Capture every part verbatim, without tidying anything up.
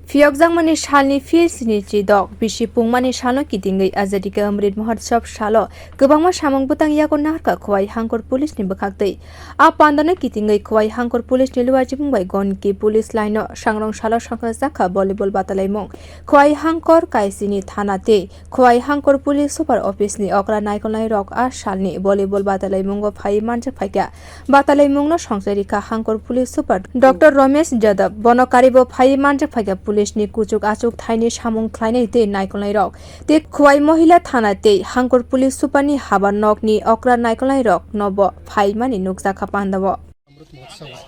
Phiyokjakmani salni phil sini chidok, bisi pungmani salno kitingwi Azadi Ka Amrit Mahotsav salo kwbangma samung bwtang yago narwkha Khowai Hangkor Police ni bwkhaktwi. A pandano kitingwi Khowai Hangkor Police ni luajimung bai Gonki Police Line no sangrong salo songkha jakha volleyball batalaimung. Khowai Hangkor kaisini thana tei Khowai Hangkor Police Super Office ni okra naikolnai rok a salni volleyball batalaimungo phaiwi manjak phaikha. Batalaimungno songchai rikha Hangkor Police Super Doctor Romesh Jadab. Bono karibo phaiwi manjak phaikha police ni kuchuk achuk thaini samung khlainai tei naikolnai rok. Tei Khowai Mohila Thana tei Hangkor Police Super ni habar nokni okra naikolnai rok nobo phaimani nukjakha pandao. Amrit महोत्सव है,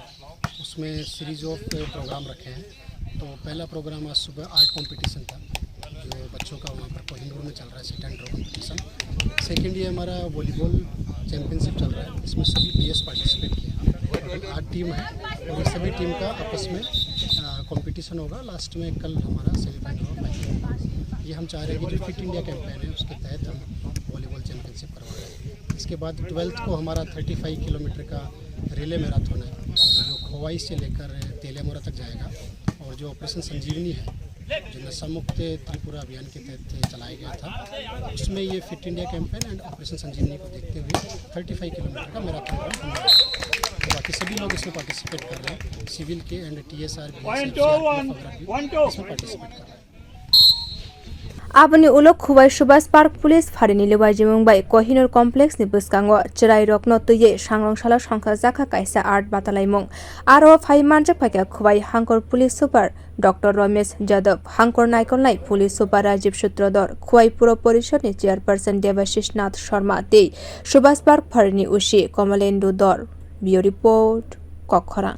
उसमें series of programme रखे हैं। तो पहला प्रोग्राम आज सुबह art competition था, जो बच्चों का वहाँ पर कोहिनूर में चल रहा है, स्टैंड ड्रॉ कंपटीशन। सेकंड, ये हमारा वॉलीबॉल चैंपियनशिप चल रहा है, इसमें सभी पीएस पार्टिसिपेट किए। टोटल आठ टीम है और ये सभी टीम का आपस में कंपटीशन होगा। लास्ट में कल हमारा सेमीफाइनल और फाइनल होगा। ये हम चाह रहे हैं कि जो फिट इंडिया कैंपेन है, उसके तहत हम वॉलीबॉल चैंपियनशिप करवा रहे हैं। इसके बाद ट्वेल्थ को हमारा थर्टी फाइव किलोमीटर का रिले मैराथन है, जो खोवाई से लेकर तेलियामुरा तक जाएगा। और जो ऑपरेशन संजीवनी है, जो नशा मुक्त त्रिपुरा अभियान के तहत चलाया गया था, उसमें ये fit India campaign and operation Sanjeevani को देखते हुए थर्टी फाइव किलोमीटर का मैराथन रन हमने रखा। तो बाकी सभी लोग इसमें पार्टिसिपेट कर रहे हैं, सिविल के एंड टीएसआर भी, सीआरपीएफ वगैरह भी इसमें पार्टिसिपेट कर रहे हैं। Aboni ulo Khowai Subhas Park Police Pharini luajimung bai Kohinoor Complex ni bwskango chwrairokno twiwi sangrong salo songkha jakha kaisa art batalaimung. Aro phai manjak phaikha Khowai Hangkor Police Super Doctor Romesh Jadab, Hangkor naikolnai Police Super Rajiv Sutradhar, Khowai Puro Porishod ni Chairperson Debashish Nath Sharma tei Subhas Park Pharini O C Komalendu Dhar. Bureau Report, Kokkhorang.